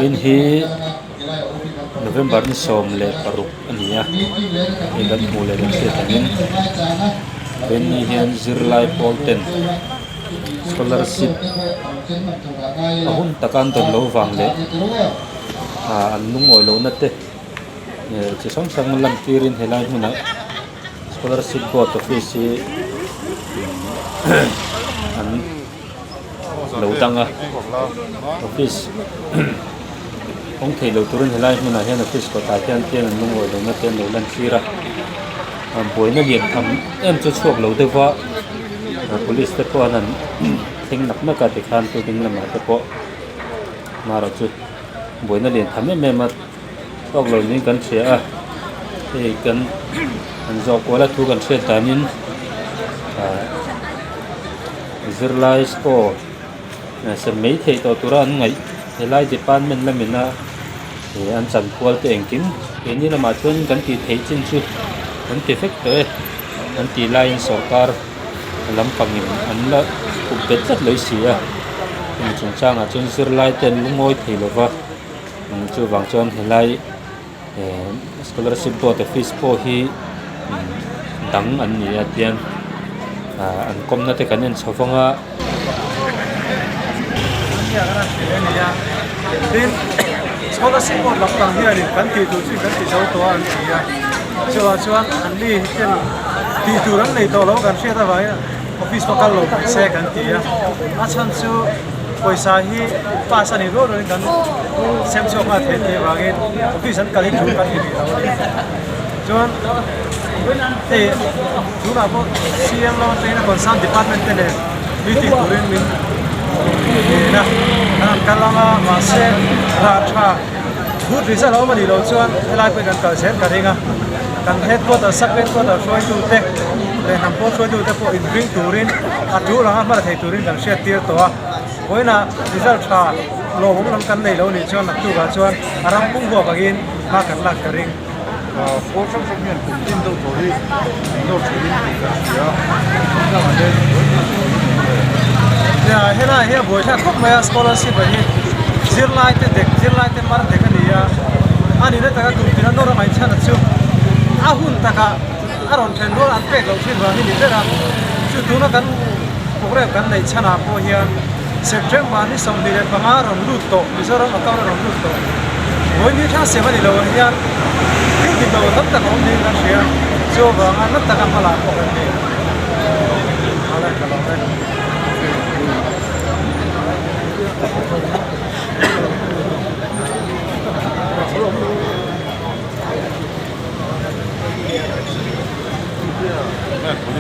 Vawiin hi November ni 16 a ni a, hei kan hmuh leh kan hriat angin vawiin ni hian zirlai pawl ten scholarship a hun taka an dawn loh vang leh ah an lungawi lohna te chi hrang hrang lan tirin helai hmunah scholarship board office hi an lo dang a office awm thei lo turin helai hmunah hian office kawtah hian tian an lungawi lohna te an lo lan tir a buaina lian tham em chu chhuak lo deuh va police te pawh an han thleng nak nak a tikhan tu ding lamah te pawh marawh chu buaina lian tham em em a tawk lo niin kan hria a hei kan han zawh kual a thu kan hriat danin ah zirlai score sem mai theih tawh tura an ngaih helai department lamina ih an chan kual te engkim keini lamah chuan kan tih theih chin chu kan ti vek tawh e an tih laiin sawrkar lampangin an la up bet tlat mai si a hemi chungchangah chuan zirlai te an lungawi thei lova. Chuvang chuan helai eh scholarship board office pawh hi dang an ni a tiang ah an kawmna te kan en chho vang a. Tin, scholarship board lampang hianin kan tih tur chu kan ti zo tawh a an ti a, chuvang chuan an ni ten tih tur an nei tawh lo kan hriat avangin office pawh kal lo mai se kan ti a, a chhan chu. Pawisa hi pass a nih rual rualin kan sem chhuak nghal thei tih avangin office an kal hi thu kan ti rih lo a ni. Chuan hei tunah pawh CM lam atangin a concern department te nen meeting turin min ngen a, an han kal ang a mahse rah tha good result a awm a nih loh chuan helai pawhin kan kal zel ka ring a, kan headquarter sub headquarter hruaitute leh hnam pawl hruaitute pawh inring turin a tul anga hmala thei turin kan hriat tir tawh a, vawiinah result tha lawmawm lam kan nei lo nih chuan naktukah chuan a ram pum huap angin hma kan lak ka ring. Pawl hrang hrang hian kum tin deuh tawh hi an nawr thin in tih kan hria a, chungchangah hian buaithlak tih in awm ve. Nia, helai hi a buaithlak khawp mai a, scholarship ah hi zirlai te dek, zirlai te mar dek a ni a, a nihna taka kum tina nawr a ngaihchhan a chu a hun takah a rawn then rual an pek loh thin vang hi ni ber a, chu tuna kan programme kan neih chhanah pawh hian September ni 25 a rawn lut tawh, Mizoram account a rawn lut tawh. Vawiin thleng sem a ni lo ah hian thil dik lo tam tak a awm niin kan hria, chu avanga na taka hma lah pawh kan ni. Awle ka lawm e.